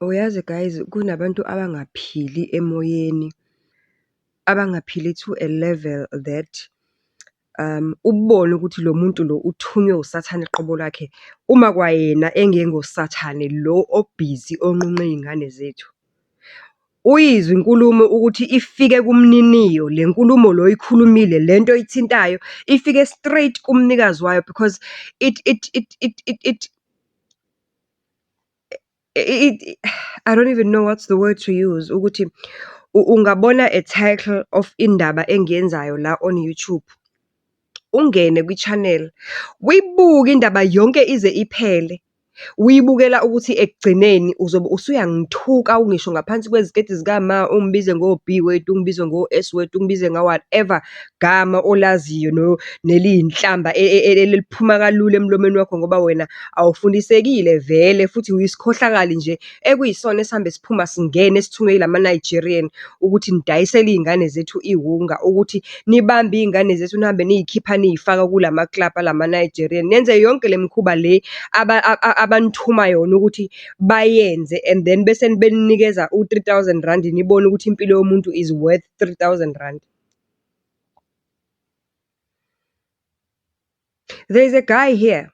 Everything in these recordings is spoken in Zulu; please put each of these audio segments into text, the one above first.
Uyazi guys, kunabantu abangaphili emoyeni, abangaphili to a level that ubone ukuthi lo muntu lo uthunywe usathane qobo lwakhe. Uma kwayena engengosathane lo obhizi onqunqa iy'ngane zethu. Uyizwe inkulumo ukuthi ifike kumniniyo, le nkulumo lo oyikhulumile, lento oyithintayo, ifike straight kumnikazi wayo because it it it it it it it, I don't even know what's the word to use, ukuthi ungabona a title of indaba engiyenzayo la on YouTube, ungene kwi-channel, uyibuke indaba yonke ize iphele. Uyibukela ukuthi ekugcineni uzobe usuyangithuka ungisho ngaphansi kweziketi zikama, ungibize ngo-B word, ungibize ngo-S word, ungibize nga-whatever gama olaziyo neliyinhlamba eliphuma kalula emlomeni wakho ngoba wena awufundisekile vele futhi uyisikhohlakali nje ekuyisona esihambe siphuma singena esithunywe ilama-Nigerian ukuthi nidayisele iy'ngane zethu iwunga, ukuthi nibambe iy'ngane zethu nihambe niy'khipha niy'faka kulama-club alama-Nigerian. Nenze yonke le mikhuba le abanithuma yona ukuthi bayenze and then bese beninikeza u-R3,000 nibone ukuthi impilo yomuntu is worth R3,000. There is a guy here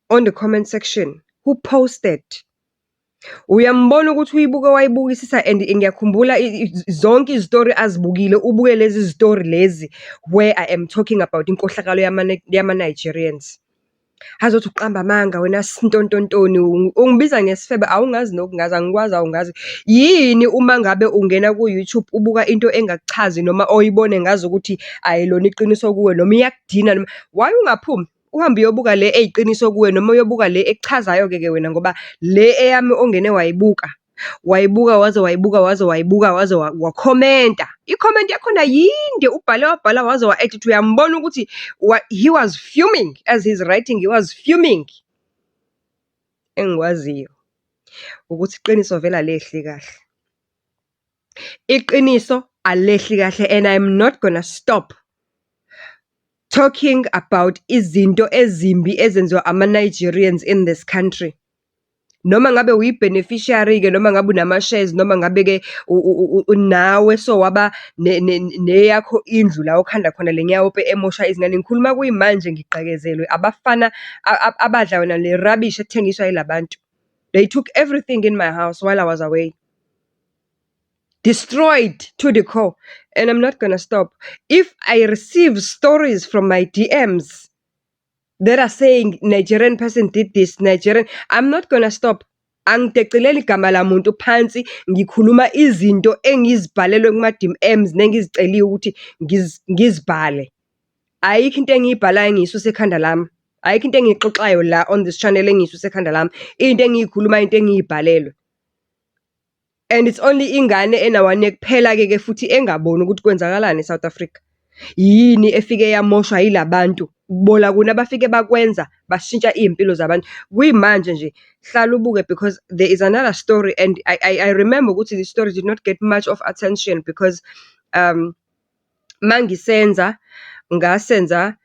on the comment section who posted. Uyambona ukuthi uyibuke wayibukisisa and ngiyakhumbula zonke izitori azibukile, ubuke lezi zitori lezi where I am talking about inkohlakalo yama-Nigerians. Azothi uqamba amanga wena sintontontoni, ungibiza ngesifebe, awungazi nokungazi, angikwazi awungazi. Yini uma ngabe ungena ku-YouTube ubuka into engakuchazi noma oyibone ngazukuthi ayilona iqiniso kuwe noma iyakudina noma, why ungaphumi uhambe uyobuka le eyiqiniso kuwe noma uyobuka le ekuchazayo-ke ke wena ngoba le eyami ongene wayibuka, wayibuka waze wayibuka waze wayibuka waze wakhomenta. I-comment yakhona yinde, ubhale wabhala waze wa-edit-a, uyambona ukuthi he was fuming as he's writing, he was fuming. Engikwaziyo ukuthi iqiniso vele alehli kahle. Iqiniso alehli kahle and I'm not gonna stop talking about izinto ezimbi ezenziwa ama-Nigerians in this country. Noma ngabe uyi-beneficiary-ke, noma ngabe unama-shares, noma ngabe-ke nawe sowaba neyakho indlu la okhanda khona le nyaope emosha izingane. Ngikhuluma kuyimanje ngigqekezelwe abafana abadla yona le rubbish ethengiswa yila bantu. They took everything in my house while I was away. Destroyed to the core, and I'm not gonna stop. If I receive stories from my DMs that are saying Nigerian person did this, Nigerian, I'm not gonna stop. Angidecileli igama lamuntu phansi, ngikhuluma izinto engizibhalelwe kuma-DMs nengiziceliwe ukuthi ngizibhale. Ayikho into engiyibhalayo engiyisusa ekhanda lami. Ayikho into engiyixoxayo la on this channel engiyisusa ekhanda lami. Into engiyikhulumayo into engiyibhalelwe. And it's only ingane ena-one kuphela-ke ke futhi engaboni ukuthi kwenzakalani e-South Africa. Yini efike yamoshwa yila bantu? Kubola kuni abafike bakwenza bashintsha iy'mpilo zabantu. Kuyimanje nje, hlala ubuke because there is another story and I remember ukuthi the story did not get much of attention because mangisenza, ngasenza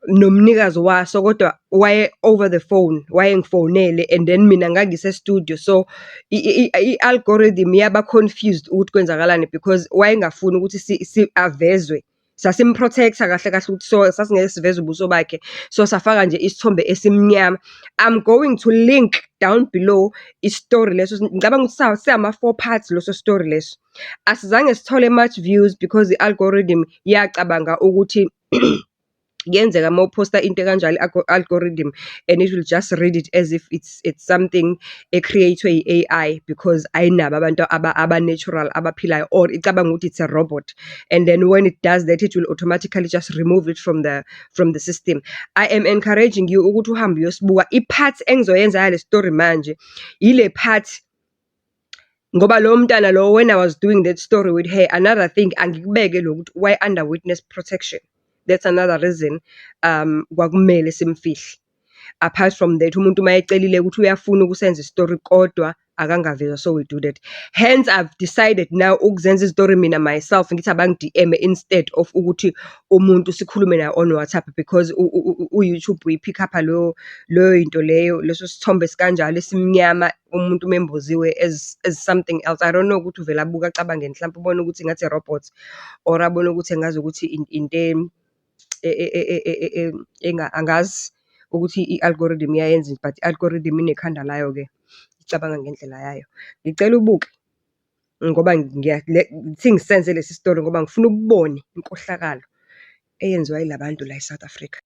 nomnikazi waso kodwa waye over the phone, wayengifonele and then mina ngangise-studio. So, i-algorithm yaba confused ukuthi kwenzakalani because wayengafuni ukuthi avezwe. Sasim-protect-a kahle kahle ukuthi so sasingeke siveze ubuso bakhe. So, safaka nje isithombe esimnyama. I'm going to link down below isitori leso, ngicabanga ukuthi siyama-four parts leso story leso. Asizange sithole much views because i-algorithm yacabanga ukuthi kuyenzeka uma uphosta into ekanjalo i-algorithm and it will just read it as if it's something e-create-we i-A_I because ayinabo abantu aba-natural abaphilayo or icabanga ukuthi it's a robot. And then when it does that, it will automatically just remove it from the system. I am encouraging you ukuthi uhambe uyosibuka. I-part engizoyenza yale story manje, ile part ngoba lowo mntana lo when I was doing that story with her, another thing angikubeke lokhu ukuthi why under witness protection. That's another reason kwakumele simfihle. Apart from that, umuntu uma ecelile ukuthi uyafuna ukusenza isitori kodwa Akangavezwa, so we do that. Hence, I've decided now ukuzenza izitori mina myself, ngithi abangi-DM-e instead of ukuthi umuntu sikhulume naye on WhatsApp because u-YouTube uyi-pick-up-a leyo yinto leyo, leso sithombe esikanjalo esimnyama, umuntu memboziwe as something else. I don't know ukuthi uvele abuke acabangeni, mhlampe ubona ukuthi ngathi i-robot or abone ukuthi engazukuthi into angazi ukuthi i-algorithm iyayenzani but i-algorithm inekhanda layo-ke, icabanga ngendlela yayo. Ngicela ubuke, ngoba ngithi ngisenze lesi sitori ngoba ngifuna ubone inkohlakalo eyenziwa yila bantu la e-South Africa.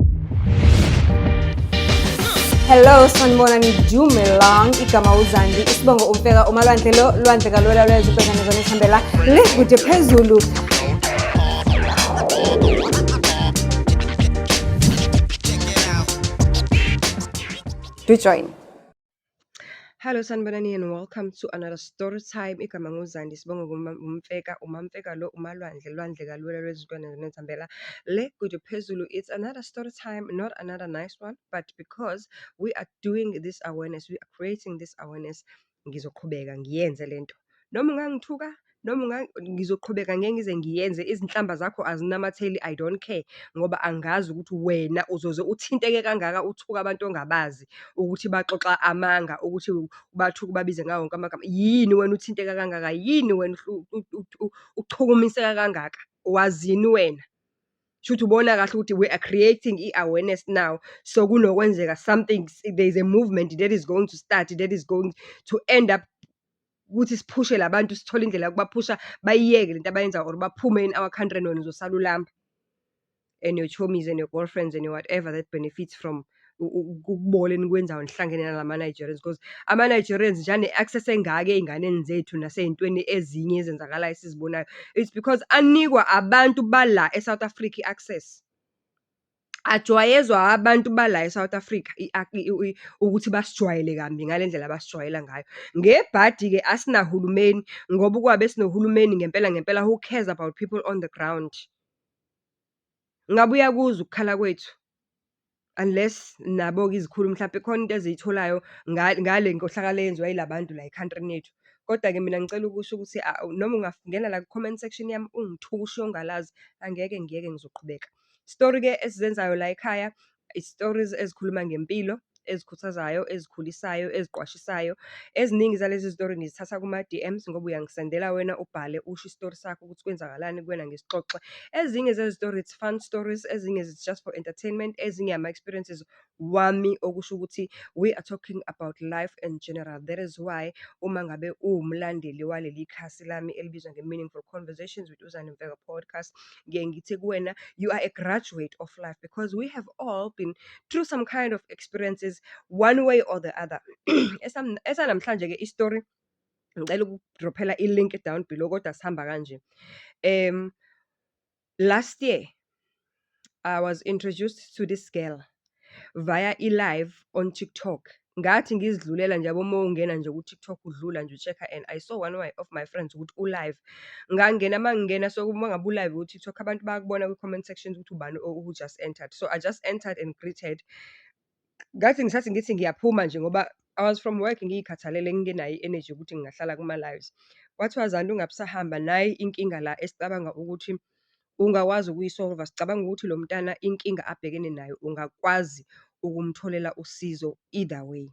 Hello, sanibonani, dumelang. Igama uZandi, isibongo uMfeka, uMalwandle lo, lwandle kalwela lwezwe ubhekane zona esihambela le kude phezulu. Do join. Hello sanibonani and welcome to another story time. Igama nguZandi, isibongo nguMfeka, uMamfeka lo, uMalwandle, lwandle kalwela lwezintwana zenethambela le kude phezulu. It's another story time, not another nice one, but because we are doing this awareness, we are creating this awareness, ngizoqhubeka ngiyenze lento. Noma ungangithuka, noma ngizoqhubeka ngeke ngize ngiyenze, izinhlamba zakho azinamatheli, I don't care, ngoba angazi ukuthi wena uzoze uthinteke kangaka uthuka abantu ongabazi ukuthi baxoxa amanga, ukuthi ubathuke ubabize ngawo wonke amagama. Yini wena uthinteka kangaka? Yini wena uchukumiseka kangaka? Wazini wena? Shuthi ubona kahle ukuthi we are creating i-awareness now. So kunokwenzeka something, there is a movement that is going to start, that is going to end up ukuthi siphushe la bantu, sithole indlela yokubaphusha bayiyeke lento abayenzayo or baphume in our country, and wena uzosala ulamba. And your chomies and your girlfriends and your whatever that benefits from ukubola enikwenzayo nihlangene nalama-Nigerians, because ama-Nigerians nje ane-access engaka ey'nganeni zethu nasey'ntweni ezinye ezenzakalayo esizibonayo. It's because anikwa abantu bala e-South Africa i-access. Ajwayezwa abantu bala e-South Africa ukuthi basijwayele kambi ngale ndlela abasijwayela ngayo. Ngebhadi-ke asinahulumeni, ngoba ukwabe sinohulumeni ngempela ngempela who cares about people on the ground. Ngabe uyakuzwa ukukhala kwethu? Unless nabo-ke izikhulu mhlampe khona into eziyitholayo ngale nkohlakalo eyenziwa yila bantu la e-country-ni yethu. Kodwa-ke mina ngicela ukusho ukuthi noma ungangena la ku-comment section yami ungithuke ushiye ongalazi, angeke ngiyeke, ngizoqhubeka. Story-ke esizenzayo la ekhaya, i-stories ezikhuluma ngempilo, ezikhuthazayo, ezikhulisayo, eziqwashisayo. Eziningi zalezi zitori ngizithatha kuma-DMs ngoba uyangisendela wena ubhale usho isitori sakho ukuthi kwenzakalani kuwena, ngisixoxe. Ezinye zezitori it's fun stories, ezinye it's just for entertainment, ezinye ama-experiences wami, okusho ukuthi we are talking about life in general. That is why uma ngabe uwumlandeli waleli khasi lami elibizwa nge-Meaningful Conversations with Uzandi Mfeka Podcast, ngiye ngithi kuwena, you are a graduate of life because we have all been through some kind of experiences one way or the other. Esanamhlanje-ke isitori, ngicela ukudrophela i-link down below, kodwa sihamba kanje. Last year, I was introduced to this girl via i-live on TikTok. Ngathi ngizidlulela nje, yabo uma ungena nje ku-TikTok udlula nje u-check-a, and I saw one of my friends ukuthi u-live. Ngangena, uma ngingena, so uma ngabe u-live ku-TikTok abantu bayakubona kwi-comment section ukuthi ubani who just entered. So I just entered and greeted. Ngathi ngisathi ngithi ngiyaphuma nje ngoba I was from work, ngiy'khathalele, ngingenayo i-energy yokuthi ngingahlala kuma-lives. Kwathiwa, "Zandi, ungabe usahamba, nayi inkinga la esicabanga ukuthi ungakwazi ukuyisolva. Sicabanga ukuthi lo mntana inkinga abhekene nayo ungakwazi ukumtholela usizo either way."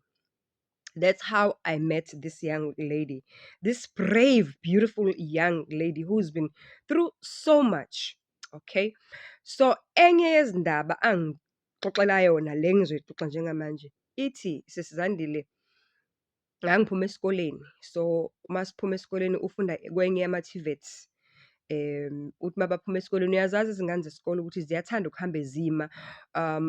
That's how I met this young lady. This brave, beautiful young lady who's been through so much. Okay? So, enye yezindaba angixoxela yona le ngizoyixoxa njengamanje, ithi, "Sisi Zandile, ngangiphuma esikoleni." So, masiphuma esikoleni, ufunda kwenye yama-TVETs. Uthi mabaphuma esikoleni, uyazazi izingane zesikole ukuthi ziyathanda ukuhambe zima.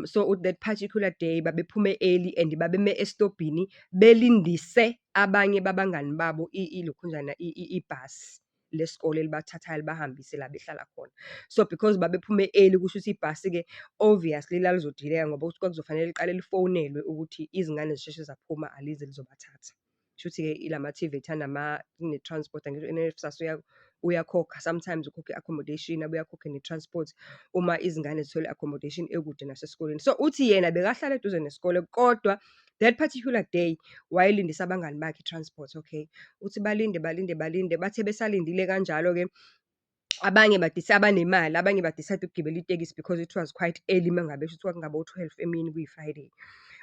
So that particular day babephume early and babeme esitobhini belindise abanye babangani babo, ilokhunjana, ibhasi lesikole elibathathayo libahambise la behlala khona. So because babephume early, kusho ukuthi ibhasi-ke obviously lalizo-delay-a ngoba ukuthi kwakuzofanele liqale lifonelwe ukuthi izingane zisheshe zaphuma, alize lizobathatha. Kushuthi-ke ilama-TVET ne-transport, angisho i-NSFAS. Uyakhokha, sometimes ukhokha i-accommodation, abuye akhokhe ne-transport uma izingane zithole i-accommodation ekude nasesikoleni. So, uthi yena bekahlala eduze nesikole, kodwa that particular day wayelindise abangani bakhe i-transport, okay. Uthi balinde, balinde, balinde, bathe besalindile kanjalo-ke, abanye abanemali, abanye ba-decide ukugibela itekisi because it was quite early uma ngabe shuthi kwakungabo 12 emini kuyi-Friday.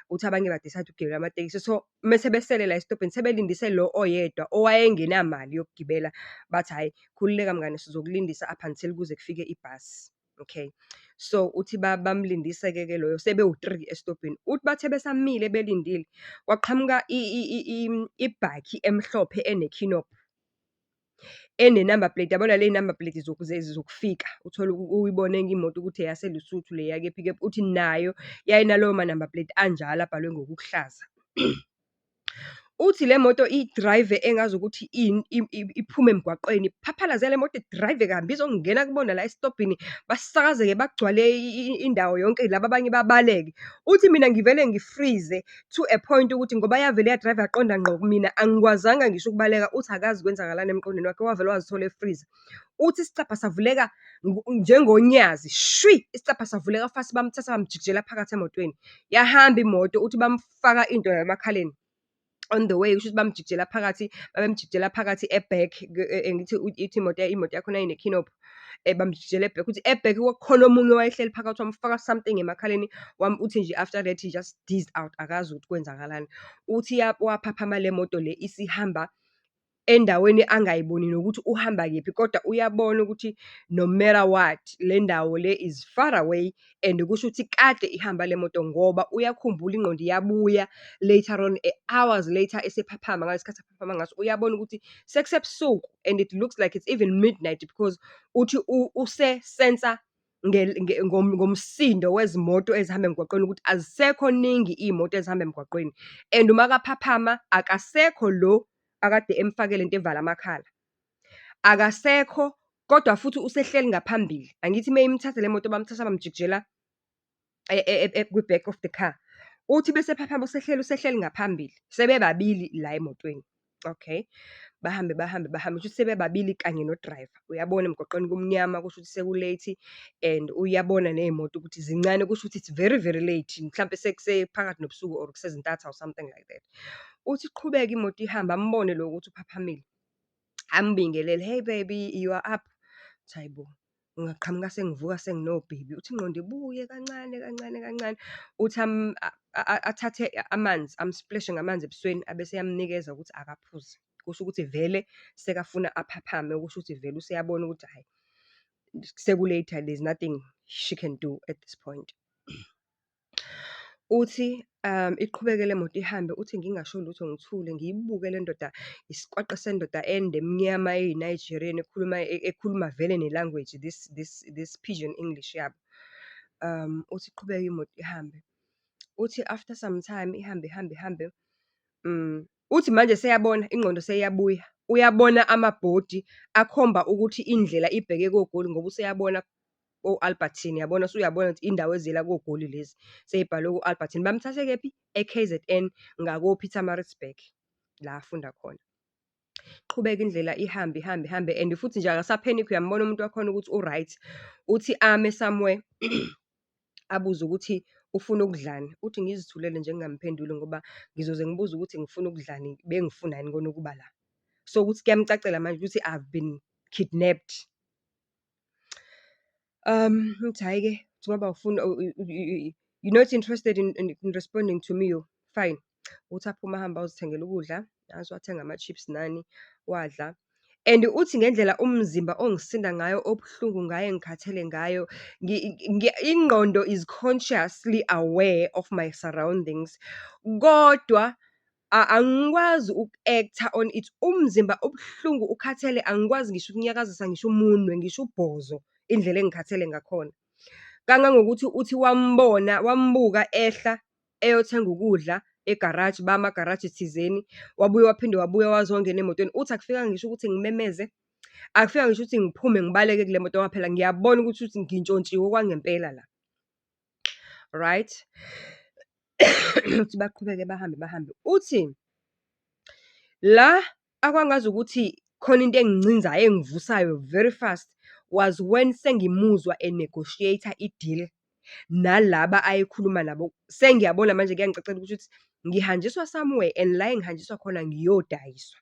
Uthi abanye ba-decide ukugibela amatekisi. So, mese besele la esitobhini sebelindise lo oyedwa owayengenamali yokugibela, bathi hhayi, khululeka mngani sizokulindisa up until kuze kufike ibhasi, okay. So, uthi bamlindise-ke ke loyo sebewu-three esitobhini. Uthi bathe besamile belindile, kwaqhamuka ibhakhi emhlophe ene-kinobho, ene-number plate, yabona le number plate zokufika, uthole uyibone imoto ukuthi eyase-Lesotho le eyakephi kephi. Uthi nayo yayinalowo ma-number plate anjalo abhalwe ngokuhlaza. Uthi le moto i-drive engazukuthi ini, iphume emgwaqeni, iphaphalaze le moto i-drive kabi izongena kubona la esitobhini, basakazeke bagcwale indawo yonke, laba abanye babaleke. Uthi mina ngivele ngi-freeze to a point ukuthi ngoba yavele ya-drive-a yaqonda ngqo kumina, angikwazanga ngisho ukubaleka. Uthi akazi kwenzakalani emqondweni wakhe, wavele wazithola e-freeze-a. Uthi isicabha savuleka njengonyazi, shwi! Isicabha savuleka fast, bamthatha bamjikijela phakathi emotweni. Yahamba imoto, uthi bamfaka into la emakhaleni. On the way, kushuthi bamjikijela phakathi, babemjikijela phakathi e-back, angithi ithi imoto yakhona yayine-kinobho. Bamjikijela e-back, uthi e-back kwakukhona omunye owayehleli phakathi wamfaka something emakhaleni. Uthi nje after that he just dazed out, akazi ukuthi kwenzakalani. Uthi waphaphama le moto le isihamba endaweni angayiboni nokuthi uhamba kephi, kodwa uyabona ukuthi no matter what, le ndawo le is far away and kusho ukuthi kade ihamba le moto ngoba uyakhumbula, ingqondo iyabuya later on, hours later esephaphama, ngalesi sikhathi aphaphama ngaso, uyabona ukuthi sekusebusuku and it looks like it's even midnight because uthi use-sense-a ngomsindo wezimoto ezihamba emgwaqeni ukuthi azisekho ningi iy'moto ezihamba emgwaqeni. And uma kaphaphama akasekho lo akade emfake lento evala amakhala. Akasekho, kodwa futhi usehleli ngaphambili. Angithi uma imthatha le moto, bamthatha bamjikijela kwi-back of the car. Uthi bese ephaphama usehleli ngaphambili, sebebabili la emotweni. Okay, bahambe, bahambe, bahambe, kushuthi sebebabili kanye no-driver. Uyabona emgwaqeni kumnyama, kusho ukuthi seku-late and uyabona ney'moto ukuthi zincane, kusho ukuthi it's very very late, mhlampe sekusephakathi nobusuku or kusezintatha or something like that. Uthi iqhubeke imoto ihambe, ambone lo ukuthi uphaphamile, ambingelele, "Hey baby, you are up?" Uthi, hhayi bo, ngingaqhamuka sengivuka sengino-baby. Uthi ingqondo ibuye kancane, kancane, kancane. Uthi athathe amanzi, amu-splash-e ngamanzi ebusweni, abese eyamnikeza ukuthi akaphuze. Kusho ukuthi vele sekafuna aphaphame, kusho ukuthi vele useyabona ukuthi hhayi, seku-late, there's nothing she can do at this point. Uthi iqhubeke le moto ihambe, uthi ngingasho lutho ngithule ngiyibuke le ndoda, isikwaqe sendoda ende emnyama eyi-Nigerian ekhuluma, ekhuluma vele ne-language, this pidgin English yabo. Uthi iqhubeke imoto ihambe. Uthi after some time ihambe, ihambe, ihambe, uthi manje seyabona, ingqondo seyiyabuya. Uyabona amabhodi akhomba ukuthi indlela ibheke koGoli ngoba useyabona o-Alberton, yabona usuyabona ukuthi indawo eziyela koGoli lezi, sey'bhalwe ko-Alberton. Bamthathe kephi? E-KZN ngako-Pietermaritzburg, la afunda khona. Qhubeka indlela ihambe, ihambe, ihambe and futhi nje akasa-panic-i, uyambona umuntu wakhona ukuthi u-right. Uthi ame somewhere, abuze ukuthi ufuna ukudlani. Uthi ngizithulele nje ngingamphenduli ngoba ngizoze ngibuze ukuthi ngifuna ukudlani, bengifunani kona ukuba la. So, ukuthi kuyamcacela manje ukuthi I've been kidnapped. Uthi hhayi-ke, ngoba awufuni, you're not interested in responding to me, fine. Uthi aphume ahambe ayozithengela ukudla, aze wathenga ama-chips nani, wadla. And uthi ngendlela umzimba ongisinda ngayo, obuhlungu ngayo, engikhathele ngayo, ingqondo is consciously aware of my surroundings, kodwa angikwazi uku-act-a on it. Umzimba ubuhlungu, ukhathele, angikwazi ngisho ukunyakazisa ngisho umunwe, ngisho ubhozo, indlela engikhathele ngakhona. Kangangokuthi uthi wambona, wambuka ehla eyothenga ukudla egaraji, bama garaji thizeni, wabuye waphinde wabuya wazongena emotweni. Uthi akufikanga ngisho ukuthi ngimemeze, akufikanga ngisho ukuthi ngiphume ngibaleke kule moto ngoba phela ngiyabona ukuthi uthi ngintshontshiwe okwangempela la. Right? Uthi baqhubeke bahambe bahambe. Uthi la akwangazukuthi khona into engincinzayo engivusayo very fast, was when sengimuzwa e-negotiate-a i-deal nalaba ayekhuluma nabo. Sengiyabona manje kuyangicacela kushuthi ngihanjiswa somewhere and la engihanjiswa khona ngiyodayiswa.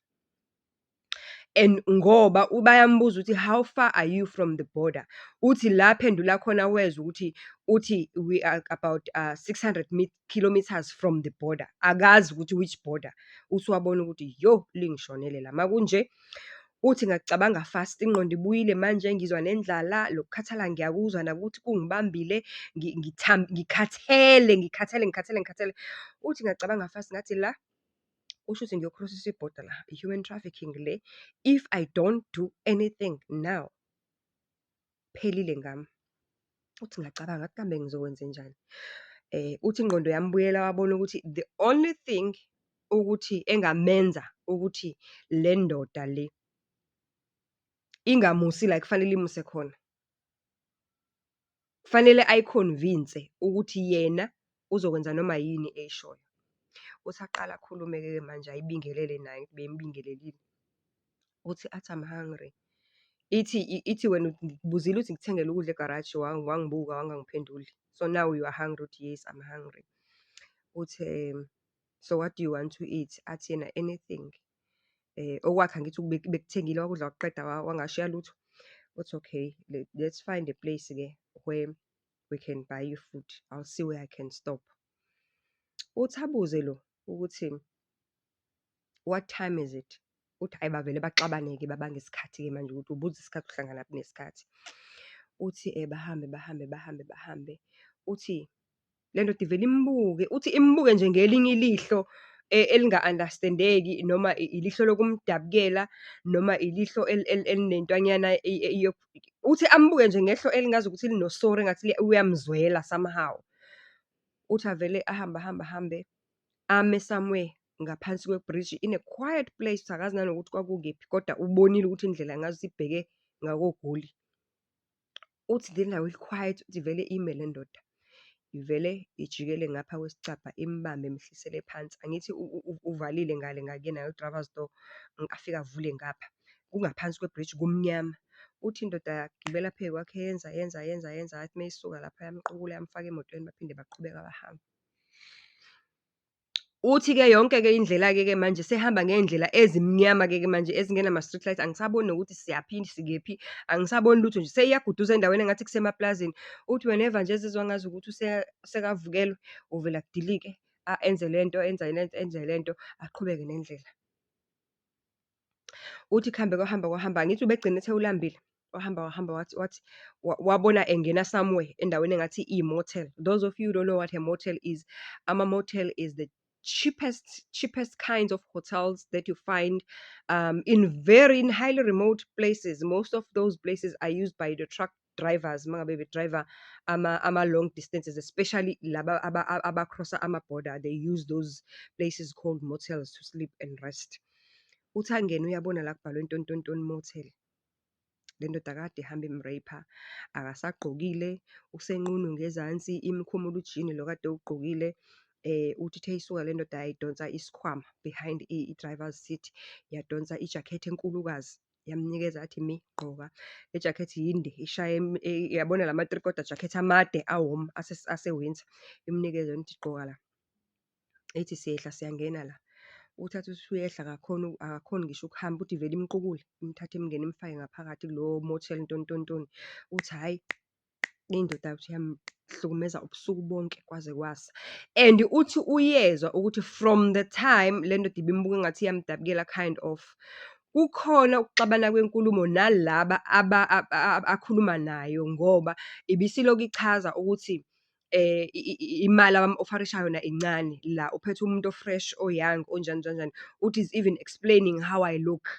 And ngoba bayambuza ukuthi, how far are you from the border? Uthi la aphendula khona wezwa ukuthi uthi, we are about 600 kilometers from the border. Akazi ukuthi which border. Uthi wabona ukuthi, yo, lingishonele la makunje. Uthi ngacabanga fast, ingqondo ibuyile manje, ngizwa nendlala, lokukhathala ngiyakuzwa nakuthi kungibambile, ngikhathele, ngikhathele, ngikhathele, ngikhathele. Uthi ngacabanga fast ngathi la, kushuthi ngiyo-cross-iswa ibhoda la, i-human trafficking le. If I don't do anything now, kuphelile ngami. Uthi ngacabanga ngathi kambe ngizokwenzenjani? Uthi ingqondo yambuyela wabona ukuthi the only thing ukuthi engamenza ukuthi le ndoda le ingamusi la ekufanele imuse khona, kufanele ayi-convince-e ukuthi yena uzokwenza noma yini eyishoyo. Uthi aqale akhulume-ke manje ayibingelele naye, bembingelelile. Uthi athi, I'm hungry. Ithi wena ngikubuzile ukuthi ngikuthengele ukudla egaraji, wangibuka wangangiphenduli. So now you are hungry? Uthi, yes, I'm hungry. Uthi, so what do you want to eat? Athi yena, anything. Okwakhe angithi bekuthengile wakudla wakuqeda, wangashiya lutho. Uthi, okay, let's find a place-ke where we can buy you food. I'll see where I can stop. Uthi abuze lo ukuthi, what time is it? Uthi hhayi, bavele baxabane-ke, babanga isikhathi-ke manje ukuthi ubuza isikhathi, uhlanganaphi nesikhathi. Uthi bahambe, bahambe, bahambe, bahambe. Uthi le ndoda ivele imbuke, uthi imbuke nje ngelinye ilihlo elinga-understand-eki, noma ilihlo lokumdabukela, noma ilihlo elinentwanyana. Uthi ambuke nje ngehlo elingazukuthi lino-sorry, engathi uyamzwela somehow. Uthi avele ahambe, ahambe, ahambe, ame somewhere ngaphansi kwe-bridge in a quiet place. Akazi nanokuthi kwakukephi, kodwa ubonile ukuthi indlela ngazuthi ibheke ngakoGoli. Uthi le ndawo i-quiet, uthi ivele ime le ndoda. Ivele ijikele ngapha kwesicabha, imbambe, imehlisele phansi. Angithi uvalile ngale ngakuyena u-driver's door, afike avule ngapha. Kungaphansi kwe-bridge, kumnyama. Uthi indoda yagibela phezu kwakhe, yenza, yenza, yenza, yenza, yathi mayisuka lapha yamqukula, yamfaka emotweni, baphinde baqhubeka bahamba. Uthi-ke yonke-ke indlela-ke ke manje sehamba ngey'ndlela ezimnyama-ke ke manje ezingenama-street light, angisaboni nokuthi siyaphi, sikephi, angisaboni lutho nje, seyiyaguduza endaweni engathi kusemaplazini. Uthi whenever nje ezizwa ngazukuthi sekavukelwe, uvele akudilike, enze lento, enze lento, enze lento, aqhubeke nendlela. Uthi kuhambe kwahamba kwahamba, angithi ubegcine ethe ulambile. Wahamba wahamba, wathi wabona engena somewhere endaweni engathi iyi-motel. Those of you who don't know what a motel is, ama-motel is the cheapest kinds of hotels that you find in highly remote places. Most of those places are used by the truck drivers uma ngabe be-drive-a ama-long distances, especially laba aba-cross-a ama-border, they use those places called motels to sleep and rest. Uthi angene, uyabona la kubhalwe ntontontoni motel. Le ndoda kade ihamba im-rape-a, akasagqokile, usenqunu ngezansi, imkhumula ujini lo kade ewugqokile. Uthi uthe isuka le ndoda, yayidonsa isikhwama behind i-driver's seat, yadonsa ijakhethi enkulukazi, yamnikeza, yathi, mi gqoka. Le jakhethi yinde, ishaya, uyabona lama three quarter jacket amade a-warm ase-winter. Imnikeze yona, ithi, gqoka la. Ithi siyehla, siyangena la. Uthatha uthi uyehla, akakhoni, akakhoni ngisho ukuhamba. Uthi ivele imqukule, imthathe, imngene, imfake ngaphakathi kulowo motel ntontontoni. Uthi hhayi, indoda uthi yamhlukumeza ubusuku bonke kwaze kwasa. And uthi uyezwa ukuthi from the time le ndoda ibimbuka engathi iyamdabukela kind of, kukhona ukuxabana kwenkulumo nalaba akhuluma nayo, ngoba ibisilokhu ichaza ukuthi imali abam-offer-isha yona incane, la uphethe umuntu o-fresh, o-young, onjani njani njani. Uthi is even explaining how I look.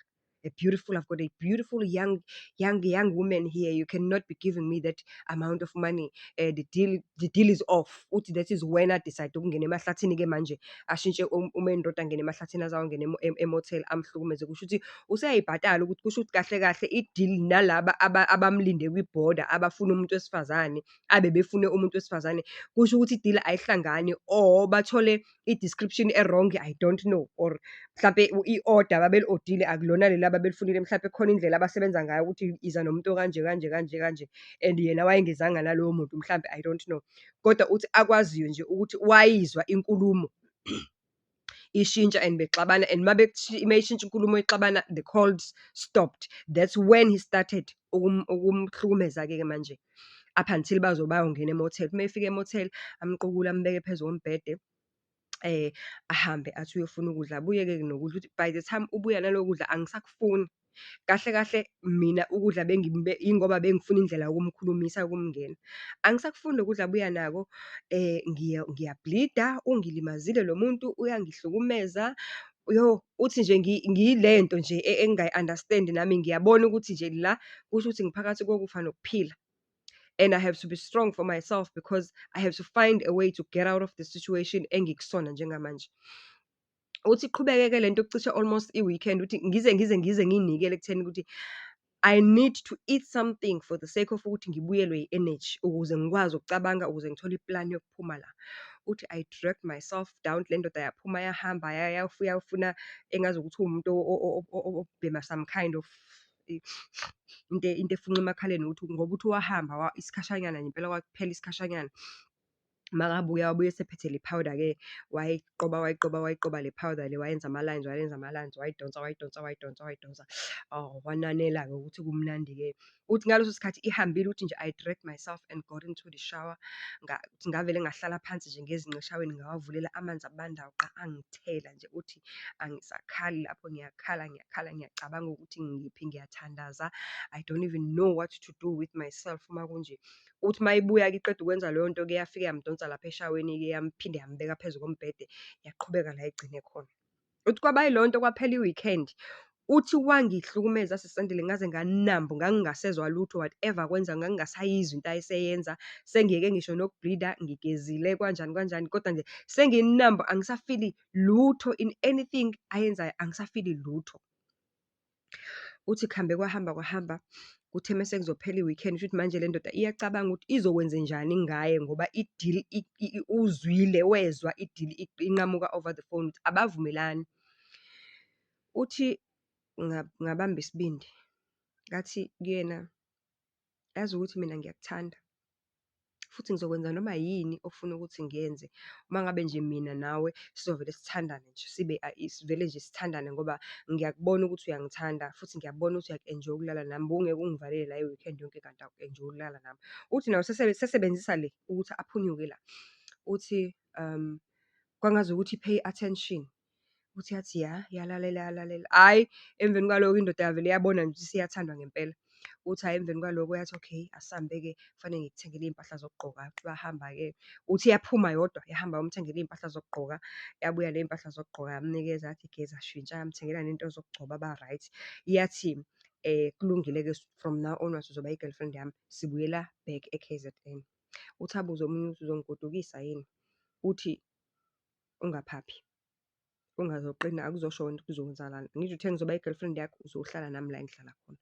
A beautiful, I've got a beautiful young, young, young woman here. You cannot be giving me that amount of money. The deal is off. Uthi that is when I decide ukungena emahlathini-ke manje, ashintshe u-main road, angene emahlathini, azawungena emotel, amhlukumeze. Kusho ukuthi useyayibhatala ukuthi kusho ukuthi kahle kahle i-deal nalaba abamlinde kwi-border, abafuna umuntu wesifazane, abebefune umuntu wesifazane, kusho ukuthi i-deal ayihlangani or bathole i-description e-wrong, I don't know, or mhlampe i-order ababeli-order-ile akulona leli. ababelifunile mhlampe khona indlela abasebenza ngayo ukuthi iza nomuntu okanje kanje kanje kanje and yena wayengezanga naloyo muntu mhlampe, I don't know. Kodwa uthi akwaziyo nje ukuthi wayizwa inkulumo ishintsha and bexabana and mayishintsha inkulumo ixabana, the calls stopped. That's when he started ukumhlukumeza-ke ke manje, up until baze bayongena e-motel. Uma efika e-motel, amqukule ambeke phezu kombhede, ahambe athi uyofuna ukudla, abuye-ke nokudla. Uthi by the time ubuya naloko kudla, angisakufuni. Kahle kahle mina ukudla yingoba bengifuna indlela yokumkhulumisa yokumngena. Angisakufuni lokudla abuya nako, ngiya-bleed-a, ungilimazile lo muntu, uyangihlukumeza. Yoh, uthi nje ngiyilento nje engingayi-understand-i nami, ngiyabona ukuthi nje la kusho ukuthi ngiphakathi kokufa nokuphila. And I have to be strong for myself because I have to find a way to get out of the situation engikusona njengamanje. Uthi iqhubeke-ke lento cishe almost i-weekend, uthi ngize ngiy'nikele ekutheni ukuthi I need to eat something for the sake of ukuthi ngibuyelwe i-energy, ukuze ngikwazi ukucabanga, ukuze ngithole iplani yokuphuma la. Uthi I dragged myself down, le ndoda yaphuma yahamba yayofuna engazukuthi uwumuntu obhema some kind of into efunxa emakhaleni ukuthi ngoba uthi wahamba isikhashanyana nje impela, kwaphela isikhashanyana. Makabuya, wabuya esephethe le powder-ke, wayiqoba, wayiqoba, wayiqoba le powder le, wayenza ama-lines, wayenza ama-lines, wayidonsa, wayidonsa, wayidonsa, wayidonsa. Oh, wananela-ke ukuthi kumnandi-ke. Uthi ngaleso sikhathi ihambile, uthi nje I dragged myself and got into the shower. Ngavele ngahlala phansi nje ngezinqa eshaweni, ngawavulela amanzi abandayo qa, angithela nje. Uthi angisakhali lapho, ngiyakhala, ngiyakhala, ngiyacabanga ukuthi ngiphi, ngiyathandaza. I don't even know what to do with myself uma kunje. Uthi uma ibuya-ke iqeda ukwenza leyo nto-ke, yafike yamdonsa lapha eshaweni-ke, yamphinde yambeka phezu kombhede, yaqhubeka la egcine khona. Uthi kwaba yileyo nto, kwaphela i-weekend. Uthi wangihlukumeza sisi Andile, ngaze nga-numb, ngangingasezwa lutho, whatever akwenza ngangingasayizwa into ayeseyenza. Sengiyeke ngisho noku-bleed-a, ngigezile kanjani kanjani, kodwa nje sengi-numb, angisa-feel-i lutho in anything ayenzayo, angisa-feel-i lutho. Uthi kuhambe kwahamba kwahamba, kuthe mese kuzophela i-weekend, kushuthi manje le ndoda iyacabanga ukuthi izokwenzenjani ngaye ngoba i-deal uzwile, wezwa i-deal inqamuka over the phone, ukuthi abavumelani. Uthi ngabamba isibindi, ngathi kuyena, yazi ukuthi mina ngiyakuthanda, futhi ngizokwenza noma yini ofuna ukuthi ngiyenze. Uma ngabe nje mina nawe sizovele sithandane nje, sibe sivele nje sithandane ngoba ngiyakubona ukuthi uyangithanda, futhi ngiyabona ukuthi uyaku-enjoy-a ukulala nami. Bowungeke ungivalele la i-weekend yonke kanti awuku-enjoy-i ukulala nami. Uthi nawe sesebenzisa le ukuthi aphunyuke la. Uthi kwangazukuthi i-pay attention. Uthi yathi ya, yalalela, yalalela. Hhayi, emveni kwaloko indoda yavele yabona nje ukuthi isiyathandwa ngempela. Uthi hhayi, emveni kwaloko yathi okay, asambe-ke, kufanele ngikuthengele iy'mpahla zokugqoka. Bahamba-ke, uthi yaphuma yodwa, yahamba yomthengela iy'mpahla zokugqoka. Yabuya ney'mpahla zokugqoka, yamnikeza, yathi geza, shintsha, yamthengela nento zokugcoba, ba-right. Yathi kulungile-ke, from now onwards uzoba i-girlfriend yami, sibuyela back e-KZN. Uthi abuze omunye ukuthi uzongigodukisa yini? Uthi ungaphaphi, ungazoqina, akuzosho wena ukuthi kuzokwenzakalani. Ngisho uthe ngizoba i-girlfriend yakho, uzohlala nami la engihlala khona.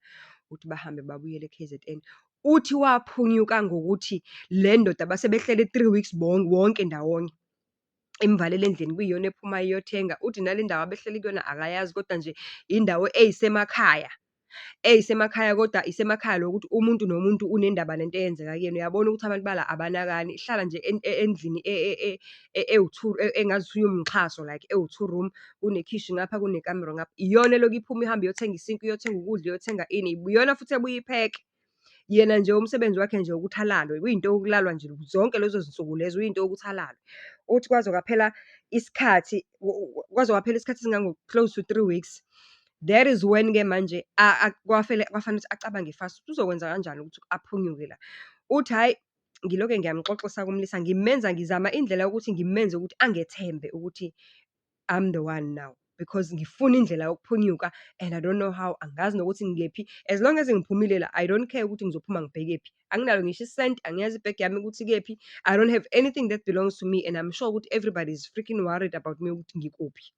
Uthi bahambe babuyele e-KZN. Uthi waphunyuka ngokuthi le ndoda base behleli 3 weeks wonke ndawonye. Imvalele endlini, kuyiyona ephumayo iyothenga. Uthi nale ndawo abehleli kuyona akayazi, kodwa nje indawo eyisemakhaya, eyisemakhaya kodwa isemakhaya lokuthi umuntu nomuntu unendaba nento eyenzeka kuyena. Uyabona ukuthi abantu bala abanakani. Ihlala nje endlini ewu-two, engazuthi iwumxhaso, like ewu-two room, kunekhishi ngapha, kunekamero ngapha. Iyona elokhu iphuma ihambe iyothenga isinkwa, iyothenga ukudla, iyothenga ini, iyona futhi ebuye ipheke. Yena nje umsebenzi wakhe nje ukuthi alalwe, kuyinto yokulalwa nje zonke lezo zinsuku lezo, kuyinto yokuthi alalwe. Uthi kwaze kwaphela isikhathi, kwaze kwaphela isikhathi esingango close to 3 weeks. That is when-ke manje kwafanele ukuthi acabange fast ukuthi uzokwenza kanjani ukuthi aphunyuke la. Uthi hhayi, ngilokhe ngiyamxoxisa kumlisa, ngimenza, ngizama indlela yokuthi ngimenze ukuthi angethembe ukuthi I'm the one now. Because ngifuna indlela yokuphunyuka and I don't know how, angazi nokuthi ngikephi. As long as ngiphumile la, I don't care ukuthi ngizophuma ngibhekephi. Anginalo ngisho isenti, angiyazi ibhegi yami ukuthi ikephi. I don't have anything that belongs to me and I'm sure ukuthi everybody is freaking worried about me ukuthi ngikuphi.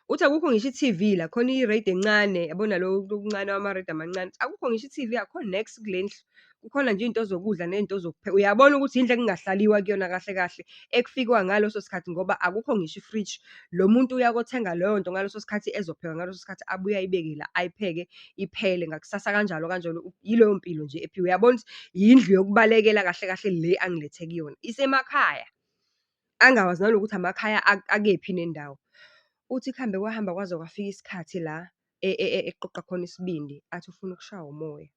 Uthi akukho ngisho i-TV la, khona i-radio encane, yabona lo okuncane wama-radio amancane. Akukho ngisho i-TV, akukho nex kule ndlu. Kukhona nje iy'nto zokudla ney'nto zokupheka. Uyabona ukuthi indlu ekungahlaliwa kuyona kahle kahle, ekufikwa ngaleso sikhathi ngoba akukho ngisho ifriji. Lo muntu uya kothenga leyo nto ngaleso sikhathi ezopheka ngaleso sikhathi, abuye ayibeke la, ayipheke iphele. Ngakusasa kanjalo kanjalo, yileyo mpilo nje . Uyabona ukuthi yindlu yokubalekela kahle kahle le angilethe kuyona, isemakhaya. Angawazi nanokuthi amakhaya akephi nendawo. Uthi kuhambe kwahamba kwaze kwafika isikhathi la eqoqa khona isibindi, athi ufuna ukushaywa umoya.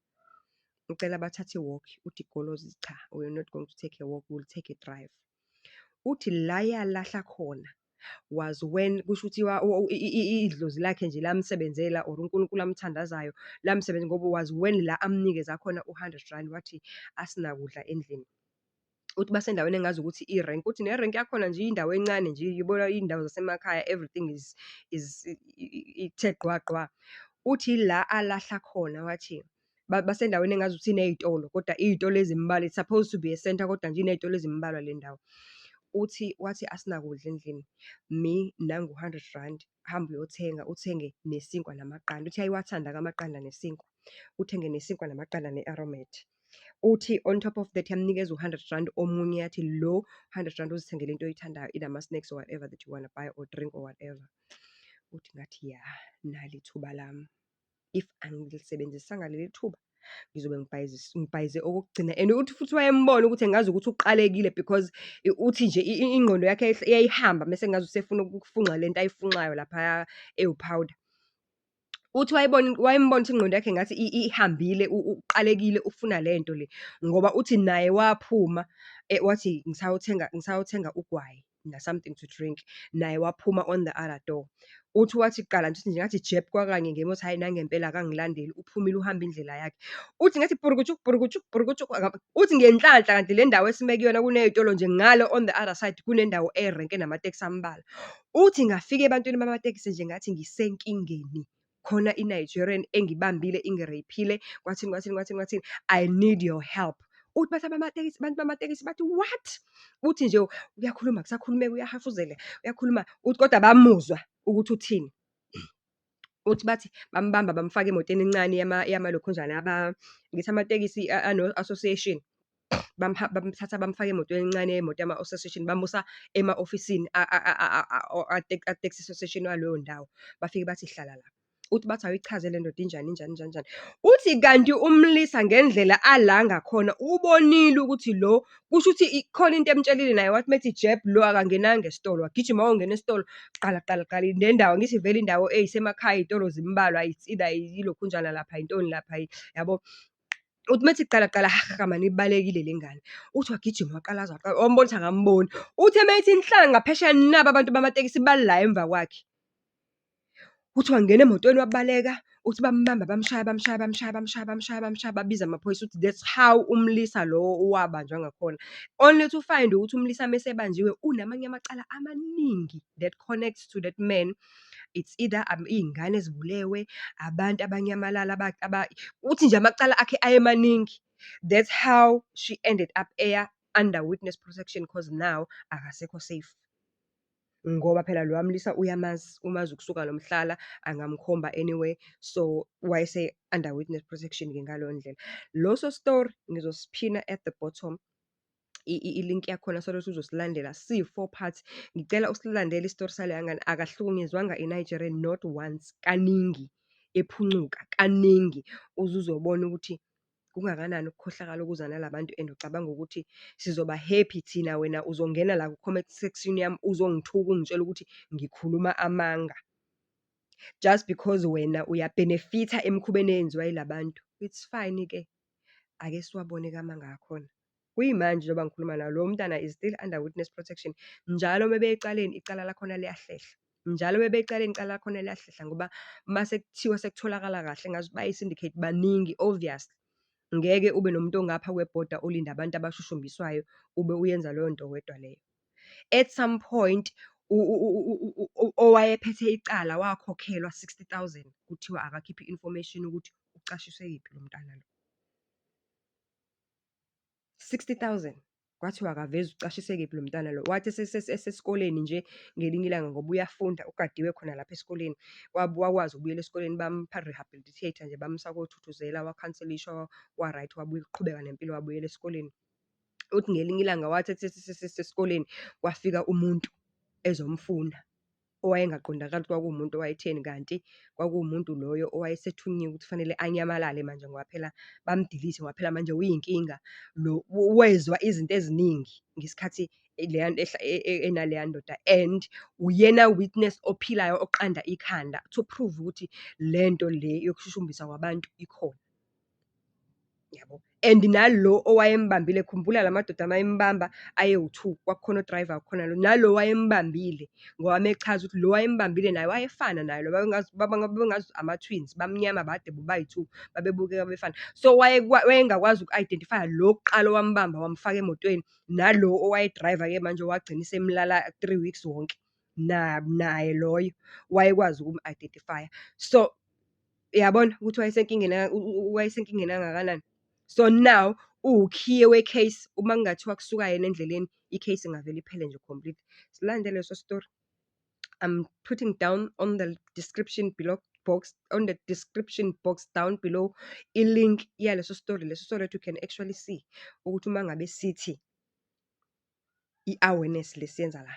Ucela bathathe i-walk, uthi igolozi cha, we are not going to take a walk, we will take a drive. Uthi la yalahla khona was when, kusho ukuthi idlozi lakhe nje lamsebenzela or uNkulunkulu amthandazayo lamsebenza ngoba was when la amnikeza khona u-hundred rand, wathi asinakudla endlini. Uthi basendaweni engazi ukuthi irenki, uthi nerenki yakhona nje indawo encane nje, uyibona iy'ndawo zasemakhaya, everything is ithe gqwa gqwa. Uthi ila alahla khona wathi, basendaweni engazuthi iney'tolo, kodwa iy'tolo ezimbalwa, it's supposed to be a centre, kodwa nje iney'tolo ezimbalwa le ndawo. Uthi, wathi asinakudla endlini, mi nangu u-hundred rand, hamba uyothenga, uthenge nesinkwa namaqanda. Uthi uyawathanda-ke amaqanda nesinkwa. Uthenge nesinkwa namaqanda ne-aromat. Uthi on top of that, yamnikeza u-hundred rand omunye, yathi lo hundred rand uzithengele into oyithandayo, either ama-snacks or whatever that you wanna buy or drink or whatever. Uthi ngathi ya, nali ithuba lami. If angilisebenzisanga leli thuba, ngizobe ngibhayize okokugcina. And uthi futhi wayembona ukuthi engazi ukuthi uqalekile because uthi nje ingqondo yakhe yayihamba mese engazuthi usefuna ukufunxa lento ayifunxayo laphaya ewu-powder. Uthi wayebona, wayembona ukuthi ingqondo yakhe ngathi ihambile, uqalekile, ufuna lento le. Ngoba uthi naye waphuma, wathi ngisayothenga ugwayi na-something to drink. Naye waphuma on the other door. Uthi wathi qala nje, uthi nje ngathi jeb kwakanye ngemoto, hhayi nangempela akangilandeli, uphumile uhamba indlela yakhe. Uthi ngathi purukutshu, purukutshu, purukutshu, uthi ngenhlanhla kanti le ndawo esime kuyona kuney'tolo nje ngale on the other side kunendawo erenke enamatekisi ambalwa. Uthi ngafika ebantwini bamatekisi nje ngathi ngisenkingeni. Khona i-Nigerian engibambile ingi-rape-ile, kwathini, kwathini, kwathini, kwathini, I need your help. Uthi bathi abamatekisi, abantu bamatekisi bathi, what? Uthi nje uyakhuluma, kusakhulumeka, uyahafuzela, uyakhuluma, uthi kodwa bamuzwa ukuthi uthini. Uthi bathi bambamba bamfaka emotweni encane yamalokhunjana, ngithi amatekisi ano-association. Bamthatha bamfaka emotweni encane yemoto yama-association, bamusa ema-ofisini a-taxi association waleyo ndawo. Bafike bathi hlala la. Uthi bathi awuyichaze le ndoda injani, injani, injani, injani. Uthi kanti umlisa ngendlela ala ngakhona ubonile ukuthi lo, kusho ukuthi khona into emtshelile naye, wathi methi jeb lo akangenanga esitolo, wagijima wayongena esitolo, qala qala qala le ndawo, ngithi vele indawo eyisemakhaya iy'tolo zimbalwa, it's either ilokhunjana lapha, intoni lapha, yabo. Uthi methi qala qala, hha mani ibalekile le ngane. Uthi wagijima waqalaza, wambona ukuthi akamboni. Uthi meyithi inhlanga phesheya naba abantu bamatekisi bala emva kwakhe. Uthi wangena emotweni wabaleka, uthi bambamba bamshaya, bamshaya, bamshaya, bamshaya, bamshaya, bamshaya, babiza amaphoyisa. Uthi that's how umlisa lo wabanjwa ngakhona. Only to find ukuthi umlisa mese ebanjiwe unamanye amacala amaningi that connects to that man. It's either iy'ngane ezibulewe, abantu abanyamalala, uthi nje amacala akhe ayemaningi. That's how she ended up eya under witness protection, cause now akasekho safe. Ngoba phela loya mlisa uyamazi, umazi ukusuka nomhlala, angamkhomba anywhere. So, wayese under witness protection-ke ngaleyo ndlela. Loso story ngizosiphina at the bottom, i-link yakhona, so that uzosilandela, siyi-four parts. Ngicela usilandele isitori saleya ngane, akahlukunyezwanga i-Nigerian not once, kaningi, ephuncuka kaningi, uze uzobona ukuthi kungakanani ukukhohlakala okuza nala bantu and ucabanga ukuthi sizoba happy thina, wena uzongena la ku-comment section yami uzongithuka, ungitshela ukuthi ngikhuluma amanga. Just because wena uya-benefit-a emikhubeni eyenziwa yila bantu. It's fine-ke, ake siwabone-ke amanga akhona. Kuyimanje njengoba ngikhuluma nawe, lowo mntana is still under witness protection. Njalo uma beya ecaleni, icala lakhona liyahlehla. Njalo uma beya ecaleni, icala lakhona liyahlehla ngoba mase kuthiwa sekutholakala kahle engazuthi bayi-syndicate baningi, obviously. Ngeke ube nomuntu ongapha kwebhoda olinda abantu abashushumbiswayo, ube uyenza leyo nto wedwa leyo. At some point, owayephethe icala wakhokhelwa 60,000, kuthiwa akakhiphe i-information ukuthi ucashiswe yiphi lo mntwana lo. 60,000. Kwathiwa akaveze ucashise kephi lo mntwana lo. Wathi esesikoleni nje ngelinye ilanga ngoba uyafunda, ugadiwe khona lapha esikoleni. Wakwazi ukubuyela esikoleni rehabilitate-a nje, bamsa koThuthuzela, wakhanselishwa, wa-right, wabuya ukuqhubeka nempilo, wabuyela esikoleni. Uthi ngelinye ilanga wathi esesesikoleni, kwafika umuntu ezomfuna, owayengaqondakali ukuthi kwakuwumuntu owayetheni, kanti kwakuwumuntu loyo owayesethunyiwe ukuthi kufanele anyamalale manje ngoba phela bamu-delete-e ngoba phela manje uyinkinga. Lo wezwa izinto eziningi ngesikhathi leya nto enaleya ndoda and uyena witness ophilayo oqanda ikhanda to prove ukuthi lento le yokushushumbiswa kwabantu ikhona. Yabo, and nalo owayembambile, khumbula la madoda uma embamba ayewu-two, kwakukhona o-driver kukhona lo. Nalo owayembambile, ngoba uma echaza ukuthi lo owayembambile naye wayefana naye lo, babengazuthi ama-twins, bamnyama bade bobayi-two, babebukeka befana. So, wayengakwazi uku-identify-a lo wokuqala owambamba wamfaka emotweni, nalo owayedrayiva-ke manje owagcina esemlala 3 weeks wonke, naye loyo wayekwazi ukumu-identify-a. So, uyabona ukuthi wayesenkingeni, wayesenkingeni kangakanani? So now, uwukhiye we-case, uma kungathiwa kusuka yena endleleni, i-case ingavele iphele nje complete. Silandele leso story. I'm putting down on the description below box, on the description box down below, i-link yaleso story leso, so that you can actually see ukuthi uma ngabe sithi i-awareness le siyenza la,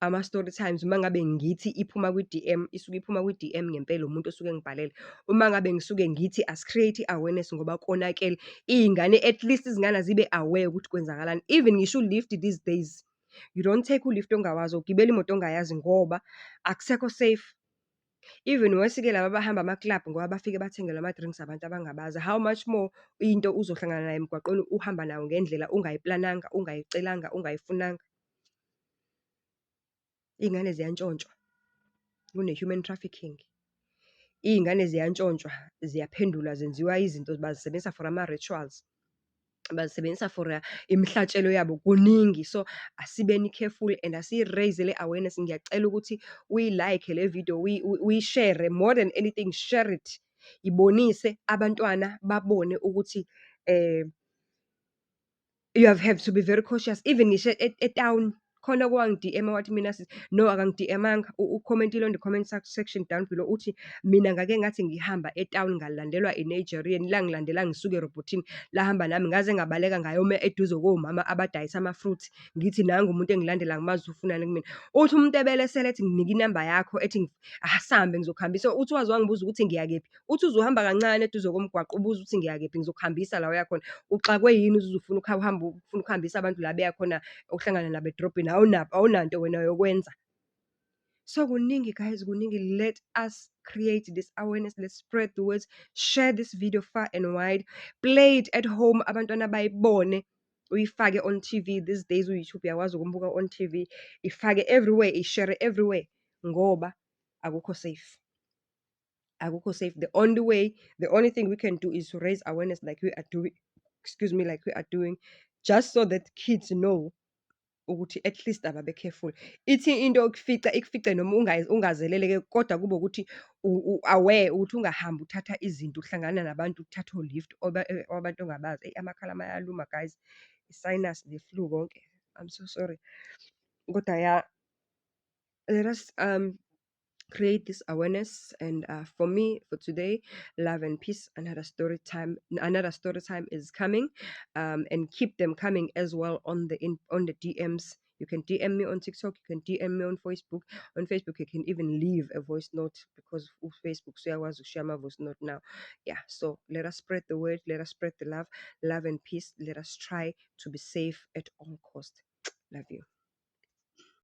ama-story times, uma ngabe ngithi iphuma kwi-DM, isuke iphuma kwi-DM ngempela, umuntu osuke engibhalele. Uma ngabe ngisuke ngithi asi-create i-awareness ngoba konakele, iy'ngane, at least izingane azibe aware ukuthi kwenzakalani. Even ngisho u-lift these days, you don't take u-lift ongawazi, awugibeli imoto ongayazi ngoba akusekho safe. Even worse-ke laba abahamba ama-club ngoba bafike bathengelwe ama-drinks abantu abangabazi. How much more into uzohlangana nayo emgwaqweni, uhamba nayo ngendlela ungayiplananga, ungayicelanga, ungayifunanga. Iy'ngane ziyantshontshwa, kune-human trafficking. Iy'ngane ziyantshontshwa, ziyaphendulwa, zenziwa izinto, bazisebenzisa for ama-rituals. Bazisebenzisa for imihlatshelo yabo, kuningi. So, asibeni careful and asiyi-raise-e le awareness. Ngiyacela ukuthi uyi-like le video, uyishere, more than anything, share it. Ibonise abantwana babone ukuthi you have to be very cautious. Even ngisho etawuni, khona owangi-DM-a wathi mina sisi, no, akangi-DM-anga, u-comment-ile on the comment section down below, uthi, mina ngake ngathi ngihamba etawuni ngalandelwa i-Nigerian, langilandela ngisuka erobhothini, lahamba nami ngaze ngabaleka ngayoma eduze komama abadayisa ama-fruits. Ngithi nangu umuntu engilandela, angimazi ufunani kumina. Uthi umuntu ebelesela ethi nginike inamba yakho, ethi asambe ngizokuhambisa. Uthi waze wangibuza ukuthi ngiya kephi. Uthi uze uhamba kancane eduze komgwaqo, ubuze ukuthi ngiya kephi, ngizokuhambisa la oya khona. Uxakwe yini uze ufuna ukuhamba, ufuna ukuhambisa abantu la beya khona, ohlangana nabo edrobheni, awunanto wena yokwenza. So kuningi guys, kuningi. Let us create this awareness, let's spread the words, share this video far and wide, play it at home, abantwana bayibone, uyifake on TV. These days u-YouTube uyakwazi ukumbuka on TV, ifake everywhere, i-share everywhere, ngoba akukho safe. Akukho safe. The only way, the only thing we can do is to raise awareness like we are doing, excuse me, like we are doing, just so that kids know ukuthi at least ababe careful. Ithi into yokufica ikufice noma ungazelele-ke, kodwa kube ukuthi u-aware ukuthi ungahambi uthatha izinto, uhlangana nabantu, uthathe o-lift wabantu ongabazi. Eyi, amakhala ami ayaluma guys, i-sinus ne-flu konke, I'm so sorry. Kodwa ya, let us create this awareness and for me, for today, love and peace. Another story time is coming, and keep them coming as well on the DMs. You can DM me on TikTok, you can DM me on Facebook. On Facebook you can even leave a voice note, because Facebook usuyakwazi ukushiya ama-voice note now. Yeah, so let us spread the word, let us spread the love, love and peace. Let us try to be safe at all cost. Love you.